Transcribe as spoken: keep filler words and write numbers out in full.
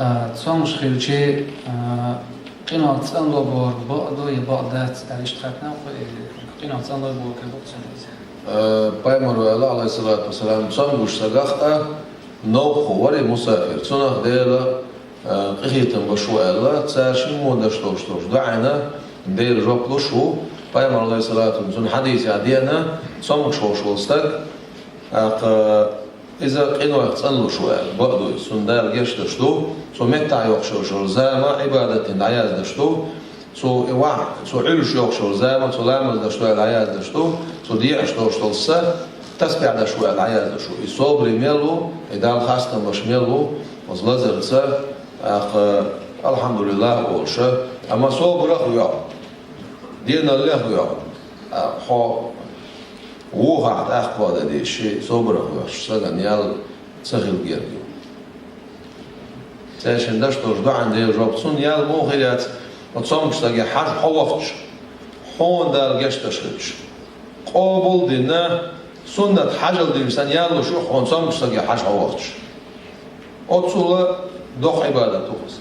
А, цомгуш хилчи, а, къинойх цӀанлуш бер бакъ ду я бакъ дац аьлла иштта хаьттина вай, къинойх цӀанлуш бер кхин бакъ цунна. А, пайхамара аьлла, алейхиссалату вассалам, цомгуш сагах а новкъа вар мусафир, цунах Дала, а, къинхетам беш ва аьлла, цар шин мо деш долуш долчу доӀанна Дала жоп луш ву. Пайхамара, алейхиссалату вассалам, цуьнан хьадисехь деана, цомгуш волуш волу стаг, тӀаккха иза къинойх цӀанлуш ву аьлла, бакъ ду иза, цунна Дала гечдеш ду, цо меттахь йоккхуш йолу зама Ӏибадатана дӀаяздеш ду, цо и вахь, цо Ӏуьллуш йоккхуш йолу зама цо ламаз деш ду аьлла дӀаяздеш ду, цо деӀаш долуш долу са тасбихь деш ву аьлла дӀаяздеш ду. И собаре мел ву, и Далла хастам беш мел ву, оцу лазарца, тӀаккха, алхьамдулиллахӀ олуш, амма собарах а воьгӀна, деналлех а воьгӀна, а, хьо вухахь тӀаккха кхо дан деза, ши собарах воьгӀуш стагана ял ца хила герга ю. Цаьршинна деш долчу доӀанна Дала жоп. Цунна ял муха хир яц, оцу цомгуш стаге хьажа хьо вахча, хьуна Дала гечдеш хилча. Къобал а дина, суннат хьажал дина санна ял луш ю хьуна цомгуш стаге хьажа хьо вахча. Оццул доккха Ӏибадат ду иза.